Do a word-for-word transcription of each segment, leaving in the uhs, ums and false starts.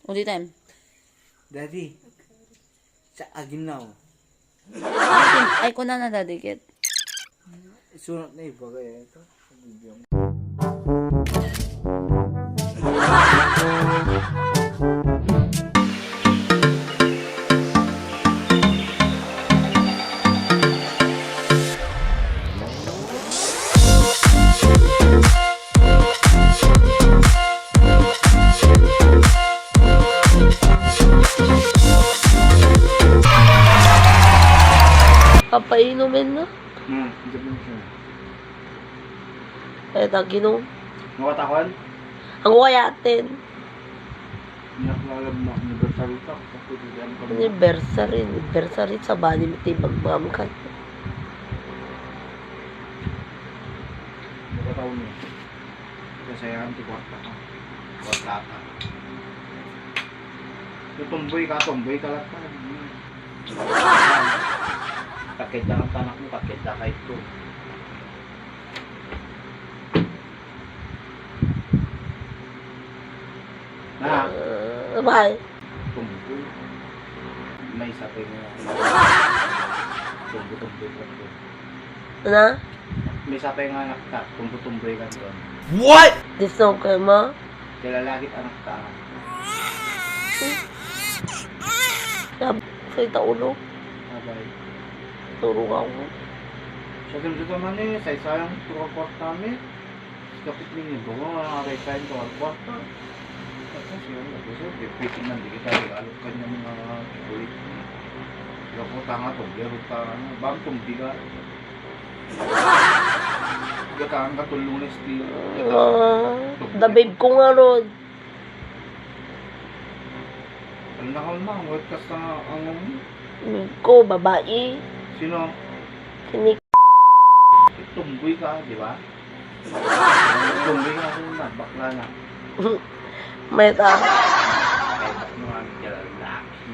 Ulitin. Daddy, sa aginaw. Ay, kunana, Daddy, ket. Sunod na iba kaya ito. Papainumin na. Hmm, sabi mo siya. Eh, taginom. Makatakon? Ang wayatin. Nakalalag mo, anniversary ka. Kasi di yan kami. Anniversary, anniversary sa bali mo ti bagmam ka. Nakataon mo. Kasayahan ti kwarta ka. Kwarta ka. Tutumboy ka, tumboy ka lang ka. Takit lang ang tanak mo, takit lang ka ito. Na. Ah, bye. Tumboy. May isa pa yung tumboy, tumboy, tumboy. Ano? May isa pa yung anak ka, tumboy, tumboy ka doon. What? Gusto ko mo? Kaya lagit anak ka. Sab-, sa ita ulo. Abay. Turog ako. Sa simsuta man eh, sa isayang turog kwarta mi. Kapit ninyo, bawa nga aray kayo sa kwarta. Tapos yun, tapos yun, di pwede man, di kita regalo kanya mga kulit. Yung kwarta nga to, biyaro ka, ano, bang tumbiga. Gataang ka to, Lunes, di. Ah, the babe ko nga ron. Ang nakal na, ang wet ka sa ang Ko, babae. Sino? Kini. Tumboy ka, di ba? Tumboy ka, ano na, bakla na. May ta. Kahit mga lalaki.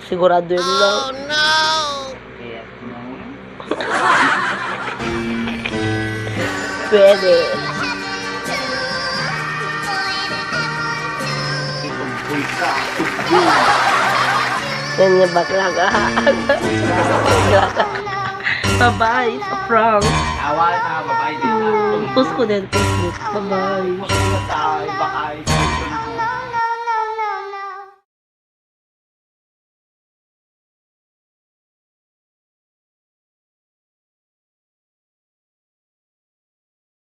Sigurado yun, no? Oh, no! Kaya, ano? Pwede. Yan yung bakla ka. Bye-bye sa prank. Away na, bye-bye din na. Hmm, post ko din, Facebook. Bye-bye. Post ko na tayo, bye-bye.